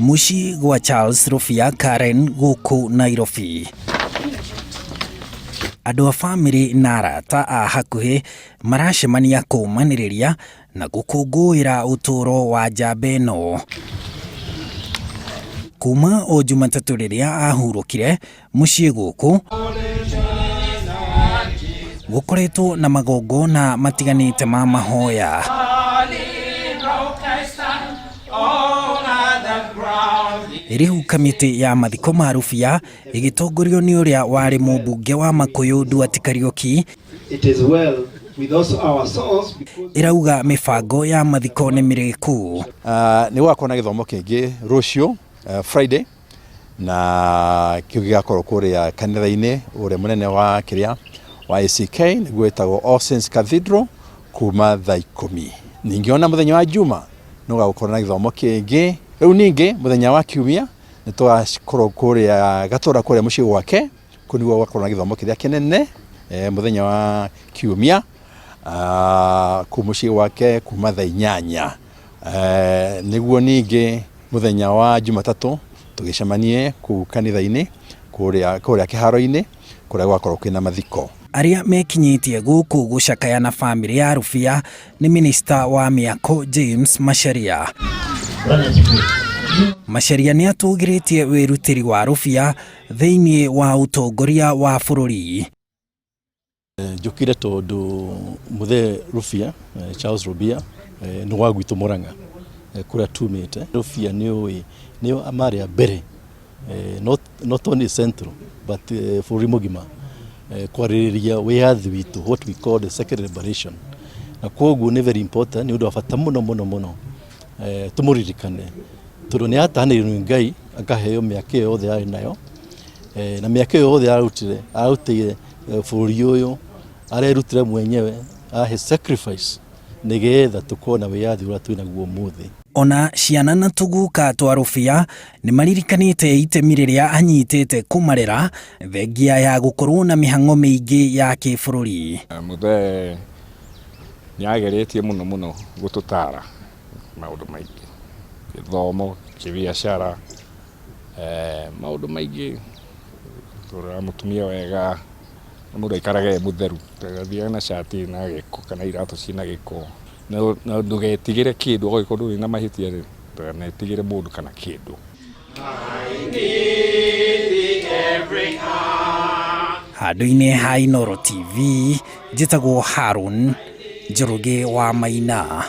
Mũciĩ gwa Charles Rũbia Karen gũkũ Nairobi. Andũ a bamĩrĩ na arata a hakuhĩ maracemania kũũmanĩrĩria na gũkũngũĩra ũtũũro wa njamba ĩno. Kuma o Jumatatũ rĩrĩa ahurũkire mũciĩ gũkũ gũkoretwo na magongona matiganĩte ma mahoya. Rĩu kamĩtĩ ya mathiko ma Rubia ĩgĩtongorio nĩ ũrĩa warĩ mũmbunge wa Makũyũ Duarte Kariũki It is well with also our souls because ĩrauga mĩbango ya mathiko nĩ mĩrĩku. Nĩ gũgakorwo na gĩthomo kĩngĩ rũciũ Friday na kĩu gĩgakorwo kũrĩa kanitha-inĩ ũrĩa mũnene wa kĩrĩa wa ACK nĩguo wĩtagwo All Saints Cathedral kuma thaa 10. Ningĩ ona mũthenya wa Juma nĩ gũgakorwo na gĩthomo kĩngĩ. Rĩu ningĩ mũthenya wa Kiumia nĩ tũgakorwo kũrĩa Gatũra kũrĩa mũciĩ gwake, kũu nĩguo gũgakorwo na gĩthomo kĩrĩa kĩnene mũthenya wa Kiumia kũu mũciĩ gwake kuma thaa 8. Nĩguo ningĩ mũthenya wa Jumatatũ tũgĩcemanie kũu kanitha-inĩ kũrĩa kũrĩa kĩharo-inĩ kũrĩa gũgakorwo kwĩna mathiko. Arĩa mekinyĩtie gũkũ gũcakaya na bamĩrĩ ya Rubia nĩ minista wa mĩako James Macharia. Macharia nĩ atũgĩrĩtie wĩrutĩri wa Rubia thĩinĩ wa ũtongoria wa bũrũri. Njũkire tondũ mũthee Rubia, Charles Rubia, nĩ wa gwitũ Murang'a kũrĩa tumĩte. Rubia nĩ ũĩ nĩo marĩ a mbere not only Central but bũrũri mũgima kwarĩrĩria wĩyathi witũ, what we call the second liberation, na kwoguo nĩ very important, nĩ ũndũ wa bata mũno mũno mũno tũmũririkane tondũ nĩ atanĩirio nĩ Ngai akaheo mĩaka ĩyo yothe arĩ nayo, na mĩaka ĩyo yothe arutire arutĩire bũrũri ũyũ, arerutire mwenyewe ahe sacrifice nĩgetha tũkorwo na wĩyathi ũrĩa twĩ naguo ũmũthĩ. Ona ciana na tũguka twa Rubia nĩ maririkanĩte itemi rĩrĩa anyitĩte kũmarera thengia ya gũkorwo na mĩhang'o mĩingĩ ya kĩbũrũri. Mũthee nĩ ageretie mũno mũno gũtũtara maũndũ maingĩ, gĩthomo, kĩbiacara, maũndũ maingĩ, kũrora mũtumia wega, mũndũ aikarage e mũtheru, ndagathiage na cati ĩna gĩko kana iratũ ciĩna gĩko, na ndũgetigĩre kĩndũ angĩkorwo ndũrĩ na mahĩtia rĩ, ndũkanetigĩre mũndũ kana kĩndũ. Handũ-inĩ ha Inooro TV, njĩtagwo Harũn Njoroge wa Maina.